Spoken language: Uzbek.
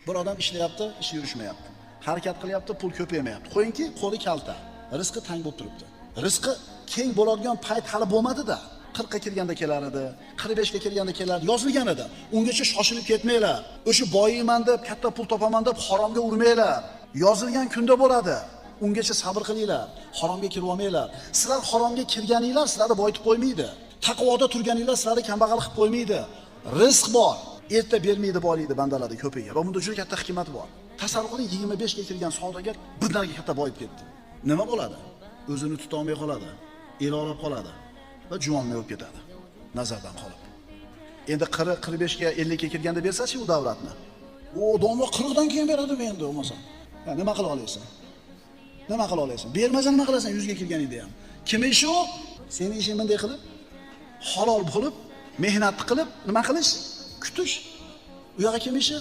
Bir odam ishlayapti, ish yurishmayapti. Harakat qilyapti, pul ko'paymayapti. Qo'yingki, qo'li kalta, rizqi tang bo'lib turibdi. Rizqi keng bo'ladigan payt hali bo'lmadi-da. 40 ga kirganda kelar edi, 45 ga kirganda kelar, yozilgan edi. Ungacha shoshilib ketmanglar. O'sha boyiyman deb, katta pul topaman deb haromga urmanglar. Yozilgan kunda bo'ladi. Ungacha sabr qilinglar, haromga kirib olmanglar. Sizlar haromga kirganinglar sizlarni boyitib qo'ymaydi. Taqvoda turganinglar sizlarni kambag'al qilib qo'ymaydi. Rizq bor, erta bermaydi boylikni bandalarni ko'piga. Va bunda juda katta hikmat bor. Tasavvur qiling, 25 ga kirgan savdogar birdaniga katta boyib ketdi. Nima bo'ladi? O'zini tuta olmay qoladi, elolab qoladi va juvonmay bo'lib ketadi. Nazardan qolib. Endi 40, 45 ga, 50 ga kirganda bersa-chi u davlatni? U domla 40 dan keyin beradimi endi bo'lmasa? Ya nima qila olasan? Nima qila olasan? Bermasa nima qilasan 100 ga kirganingda ham? Kim ishi u? Seni ishing bunday qilib, halol bo'lib, mehnat qilib, nima qilish? Kutish. U yoqqa kim ishi?